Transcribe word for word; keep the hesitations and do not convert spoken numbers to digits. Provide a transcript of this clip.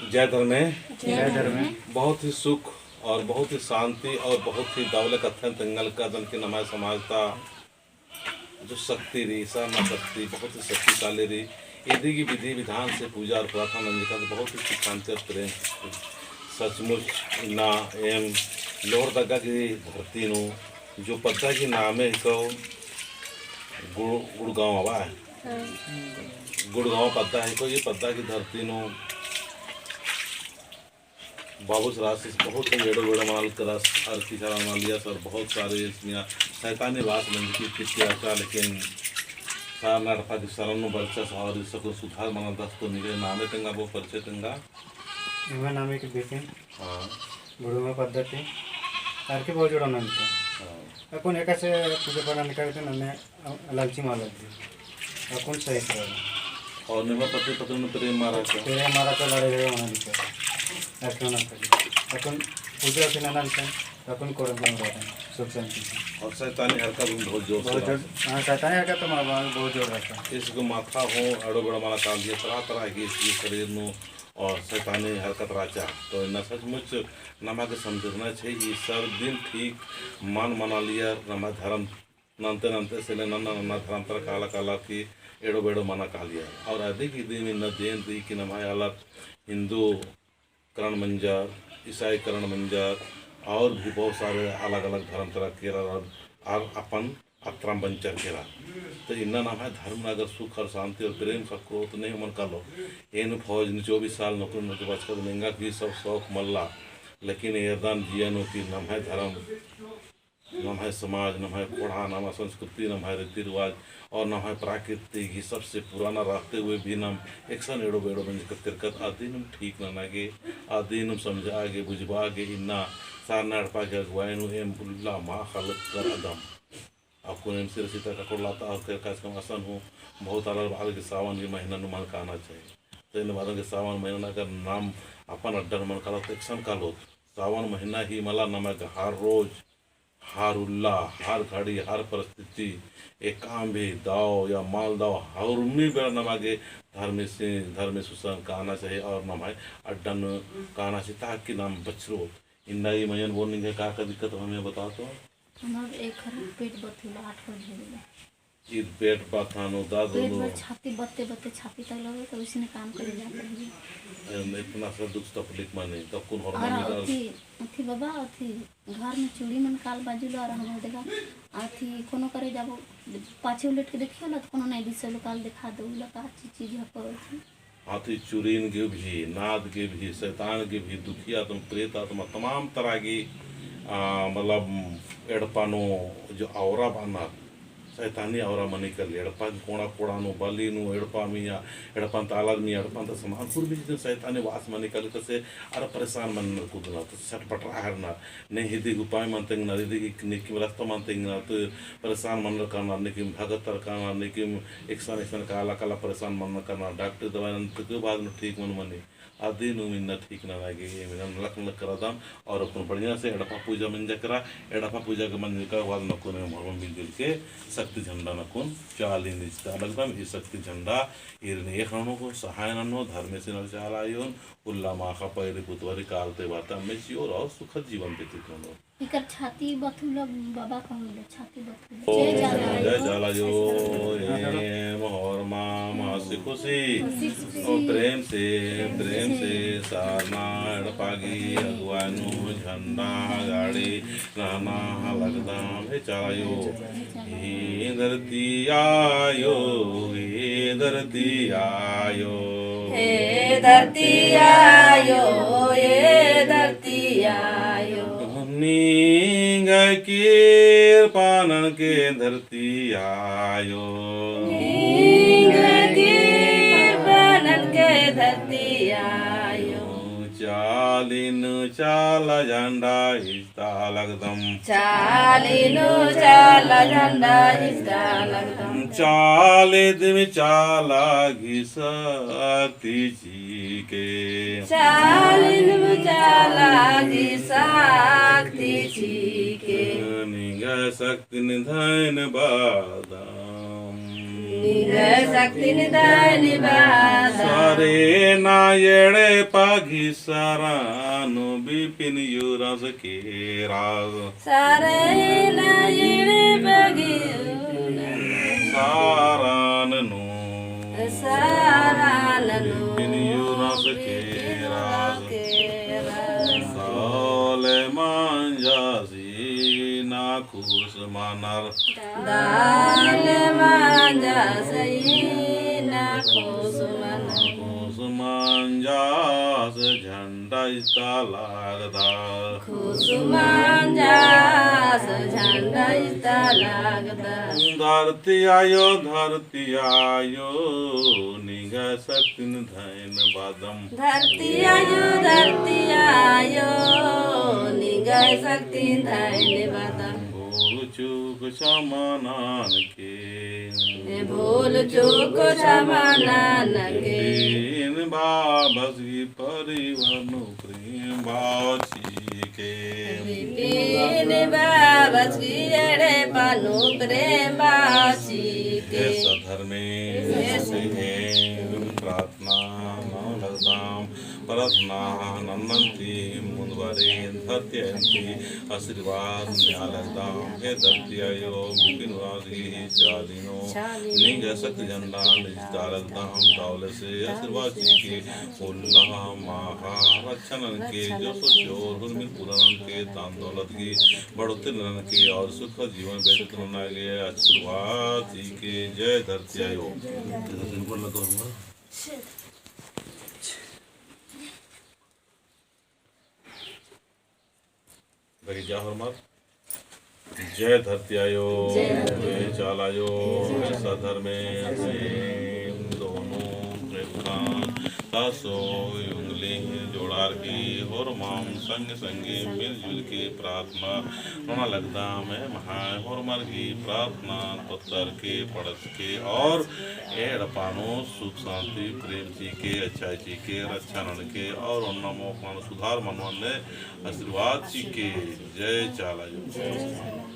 जय धर्मे। जय धर्मे। बहुत ही सुख और बहुत ही शांति और बहुत ही दव ले कत्थन तेंगा लगदन कि नम्है समाज ता जो शक्ति रई, सरना शक्ति बहुत ही शक्तिशाली रई। इदी गही विधि विधान से पूजा और प्रार्थना नंजका तो बहुत ही सुख शांति और प्रेम। सचमुच इन्ना एम लोहरदगा गही धरती नू जो पद्दा गही नामे हिको गुड़-, गुड़गांव आबा है। हाँ। गुड़गांव पद्दा हिको, ये पद्दा गही धरती नू बाबू सरासिस बहुत ही एड़ो बेड़ो मनालकस, अरखी छाड़ा मनालियस और बहुत सारे इसमें शैतानी बात मंजकी कित्ती रहचा, लेकिन सरना एड़पा गही शरण नू बरचस और इसको सुधार मनालदस। तो निंग्है नामे तेंगा, बओ परिचय तेंगा। एम्है नामे के बिपिन। हाँ। गुड़गांव पद्दा ती। अरखी बहुत जोड़ा नंजका। हाँ। अक्कुन एकासे पूजा पाठ नंजका रहचा, नन्ने लालची मल लग्गी। अक्कुन सही करा। और निम्है पति पत्नी नू प्रेम मा रहचा? प्रेम मा रहचा, लड़ाई झगड़ा होना दिक्कत। अक्कुन ना करी। अक्कुन पूजा से ना नंजका, अक्कुन कोरम कोरम रहचा, सुख शांति से। और शैतानी हरकत भी बहुत जोर से बहुत जोर, रहचा। हाँ, शैतानी हरकत तो मा-, मा-, बहुत जोर रहचा। इसको माथा हूँ, एड़ो बेड़ो मना कालिया, तरह तरह की इसकी शरीर नू और शैतानी हरकत रहचा। तो इन्ना सचमुच नमा गे समझना चाहिए, सब दिन ठीक मल मनालियर, नमा धर्म नन्ते नन्ते से ले नन्ना नन्ना धर्म तरा काला काला की एड़ो बेड़ो मना कालियर। और अदी गही दिम इन्ना देन रई कि नम्है आलर हिंदू करण मंजर, ईसाई करण मंजर, और भी बहुत सारे अलग अलग धर्म तरा केरर और, और अपन अतरम बंचर केरा। तो इन्ना नम्है धर्म नू अगर सुख और शांति और प्रेम ख़क्खरो तो नहीं मन कालो। एन फौज नू चौबीस साल नौकरी नू बचकत, निंगा भी सब शौक मल्ला, लेकिन एरदन जिया नू कि नम्है धर्म, नम्है समाज, नम्है कोड़हा, नम्है संस्कृति, नम्है रीति रिवाज और नम्है प्राकृतिक ही सबसे पुराना रहते हुए भी नाम एकसन एड़ो बेड़ो मंजकत केरकत अदिनुम ठीक नना गे, अदिनुम समझा गे, बुझबा गे, इन्ना सरना एड़पा गे अगुवाई नू एम उल्ला माख़ा लगदम। अक्कुन एम सिरसिता ककोड़लाता और केरका चिचकम असन हूँ बहुत आलर बअर कि सावन गही महीना नू मल काना चाहिए। तो एन बअदन कि सावन महीना नू अगर नाम अपन अड्डा नू मल कालोत तो एकसन कालोत। सावन महीना ही मला नमा गे हर रोज, हर उल्ला, हर घड़ी, हर परिस्थिति, एकअम भी दव या मल दव, हर उर्मी बेड़ा नमा गे धर्मेसी, धर्मेस गुसन काना चाहिए और नम्है अड्डा नू काना चाहिए ताकि नाम बछरोत। इन्ना ई मयन बओन निंग्है का का दिक्कत हमें बता तो। हमार एखर पेट बथुला आठ बजे होला। ईद पेट बथान हो, दर्द पेट होलो। बथ छाती बत्ते बत्ते छाती तक लगे तो उसी ने काम करे जाते हैं। एम इतना सा दुख तकलीफ माने, तो कौन और हरमानी डाल? अथी, अथी बाबा, अथी घर में चूड़ी मन काल बाजू ला रहा हो देखा। अथी कोनो करे जाबो, पाछे उलट के देखियो ला तो कोनो नहीं दिसलो, काल देखा दो ला का चीज चीज है पर अथी। अथी चुरिन गे भी, नाद गे भी, शैतान गे भी, दुखी आत्मा, प्रेत आत्मा, तमाम तरह की, आ, मतलब, एड़पा नू जो औरा बअनर, शैतानी औरा मनी काली, एड़पा कोड़ा कोड़ा नू, बली नू, एड़पा मइय्याँ, एड़पा ता आलर मइय्याँ, एड़पा ता समाजपुर भी जितने शैतानी वास मनी काली, तसे अरा परेशान मनर कुदनर, तसे छटपट रहरनर, ने इदी उपाय मल तेंगनर, इदी नीकिम रस्ता मल तेंगनर, तो परेशान मनर कानर, नीकिम भगतर कानर, नीकिम एकसन एकसन काला काला परेशान मनर कानर, डॉक्टर दवाई नंजकत तो बाद में ठीक मल मनी। अदिनुम इन्ना ठीक नना गे, एम इन्ना नलख नलख केरदम, और अक्कुन बढ़िया से एड़पा पूजा मंजा केरा, एड़पा पूजा के मंजका बाद अक्कुन एम होरमर मिलजुल के शक्ति झंडा नकुन चालिन इजता लगदम। ई शक्ति झंडा ईरिन एख़ ननोर, सहाय ननोर, धर्मेसिन चाला आयोन, उल्ला माख़ा पैरी पुतवारी काल ते बाता में चिओर और सुखद जीवन व्यतीत ननोर। एकर छाती बथुला बाबा कहूला, छाती बथुला। ओ, जय चाला आयो। जय चाला आयो, एम होरमा हँसी खुशी। हँसी खुशी। ओ, प्रेम से, प्रेम से, सरना एड़पा गही अगुवाई नू झंडा गाड़ी नना लगदम। हे चाला आयो, हे धरती आयो, हे धरती आयो। हे धरती आयो, हे धरती आयो। निंग्है किरपा ननके धरती आयो। निंग्है किरपा ननके धरती आयो। चाली नू चाला झंडा इजता लगदम। चाली नू चाला झंडा इजता लगदम। चाली दिम चाला गही शक्ति चिके। चाली दिम चाला गही शक्ति चिके। निंग्है शक्तिन धन्यवादम। निंग्है सक्तिन धैन बअदम। सरेना एड़पा गही सरान बिपिन उराँवस केरा। सरेना एड़पा गही सरान नू। सरान नू। बिपिन उराँवस केरा। केरा। दव ले मंजस इन्ना खुस मनर। दव ले मंजस इन्ना खुस मनर। खुस मंजस झंडा इजता लगदस। खुस मंजस झंडा इजता लगदस। धरती आयो, धरती आयो, निंग्है सक्तिन धैन बअदम। धरती आयो, धरती आयो, निंग्है सक्तिन धैन बअदम। भूल चूक छमा ननके। ए भूल चूक छमा ननके। बिपिन बाबस गही परिवार नू प्रेम भाव चिके। बिपिन बाबस गही एड़पा नू प्रेम भाव चिके। हे सद्धर्मे, हे सद्धर्मे। प्रार्थना नना लगदम। प्रार्थना नन्नन ती मुन्द बारी धरती आयो ती आशीर्वाद नेआ लगदम। हे धरती आयो, बिपिन उराँवस गही चाली नू निंग्है सक्ति झंडा इजता लगदम। दव ले से आशीर्वाद चिके, उल्ला माख़ा रक्षा ननके, जो सो चोर हुरमिन पूरा ननके, धन दौलत गही बढ़ोतरी ननके और सुख जीवन व्यतीत नना गे आशीर्वाद चिके। जय धरती आयो। बगी जा होरमर। जय धरती आयो, जय धरती। जय चाला आयो, जय चाला। सद्धर्मे से दोनों प्रेम का तासो उंगली जोड़ार की होरमर संग संगे मिलजुल के प्रार्थना नना लगदम। एम्है होरमर गही प्रार्थना पत्तर के पढ़त के और एड़पा नू सुख शांति प्रेम चिके, अच्छा चिके, रक्षा ननके और ओन्ना मोख़ नू सुधार मनवाने आशीर्वाद चिके। जय चाला आयो।